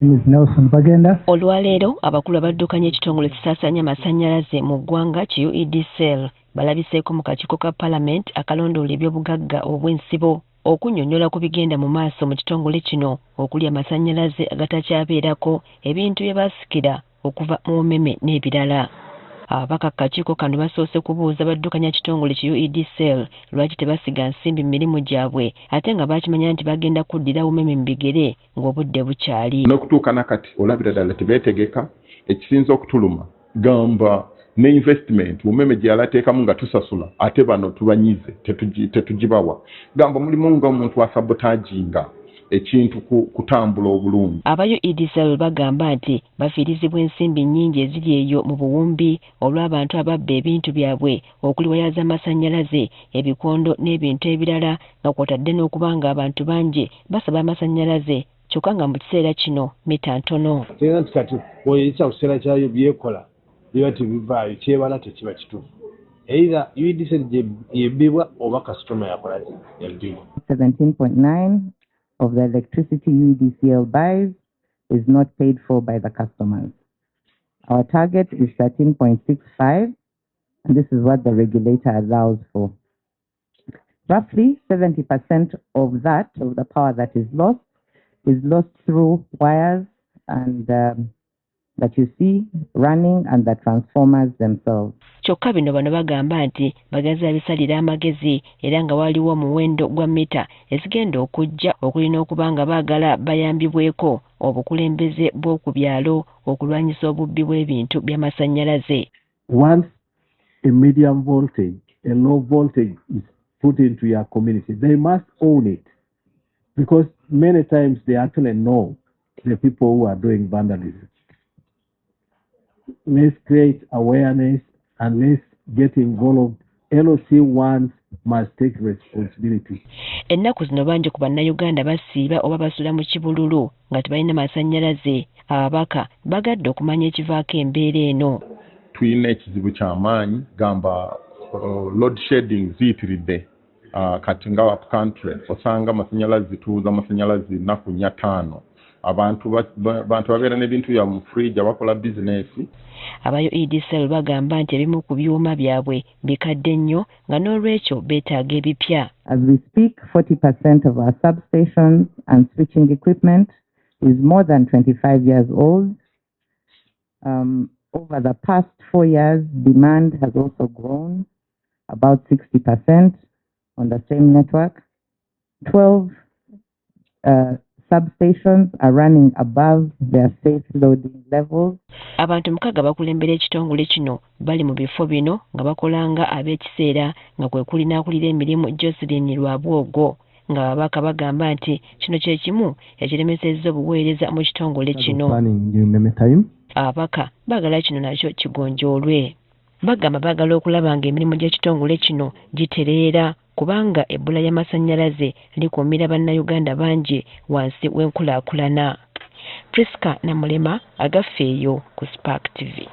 Is Nelson Bagenda. Olwaleero abakulu abaddukanya ekitongole ekisaasaanya amasannyalaze mu ggwanga ki UEDCL balabiseeko mu kakiiko ka Palamenti akalondoola ebyobugagga obw'ensibo okunnyonnyola ku bigenda mu maaso mu kitongole kino okuli amasannyalaze agatakyabeerako, ebintu bye baasikira okuva mu Umeme n'ebirala. Ababaka ku kakiiko kano basoose kubuuza baddukanya kitongole ki UEDCL lwaki tebasiga nsimbi mu mirimu gyabwe ate nga baakimanya nti bagenda kuddira Umeme mu bigere ng'obudde bukyali. N'okutuuka na kati olabira ddala tebeetegeka. Ekisinze okutuluma gamba ne investment Umeme gye yalateekamu nga tusasula, ate bano tubanyize, tetugibawa. Gamba mulimu ng'omuntu asabotaginga ekintu kutambula obulungi. Aba UEDCL bagamba nti bafiirizibwa ensimbi nnyingi eziri eyo mu buwumbi olw'abantu ababba ebintu byabwe okuli waya z'amasannyalaze, ebikondo n'ebintu ebirala, nga kw'otadde n'okuba ng'abantu bangi basaba amasannyalaze kyokka nga mu kiseera kino mita ntono. Kitegeeza nti kati oyisa ku kiseera kyayo byekola biba tebivaayo, kyebala tekiba kituufu. Either UEDCL yebbibwa oba kasitoma yakola yabbibwa. 17.9 of the electricity UEDCL buys is not paid for by the customers. Our target is 13.65, and this is what the regulator allows for. Roughly 70% of that, of the power that is lost through wires and that you see running and the transformers themselves. Kyokka bino bano bagamba nti bagenze babisalira amagezi era nga waliwo omuwendo gwa mita ezigenda okujja okulina okuba nga baagala bayambibweko obukulembeze bw'oku byalo okulwanyisa obubbi bw'ebintu by'amasannyalaze. Once a medium voltage, a low voltage is put into your community, they must own it because many times they actually know the people who are doing vandalism. Let's create awareness and let's get involved. LC ones must take responsibility. Ennaku zino bangi ku Bannayuganda basiiba oba basula mu kibululu nga tebalina masannyalaze. Ababaka bagadde okumanya ekivaako embeera eno. Tulina ekizibu kyamaanyi, gamba load shedding ziyitiridde. Kati nga up country osanga amasannyalaze, tuwuza amasannyalaze nnaku 4, 5. Abantu bantu babeera n'ebintu byabwe mu fridge, abakola bizinesi. Aba UEDCL bagamba nti ebimu ku byuma byabwe bikadde nnyo nga n'olwekyo beetaaga ebipya. As we speak, 40% of our substations and switching equipment is more than 25 years old. Over the past 4 years, demand has also grown about 60% on the same network. 12 substations are running above their safe loading levels. Abantu 6 bakulembera ekitongole kino bali mu bifo bino nga bakola nga ab'ekiseera, nga kwe kuli n'akulira emirimu Jocelyn Rwabwogo, nga ababaka bagamba nti kino kye kimu ekiremesezza obuweereza mu kitongole kino. Ababaka baagala kino nakyo kigonjoolwe. Bagamba baagala okulaba ng'emirimu gy'ekitongole kino gitereera kubanga ebbula ly'amasannyalaze likuumira Bannayuganda bangi wansi w'enkulaakulana. Priska Namulema, Agaffe eyo ku Spark TV.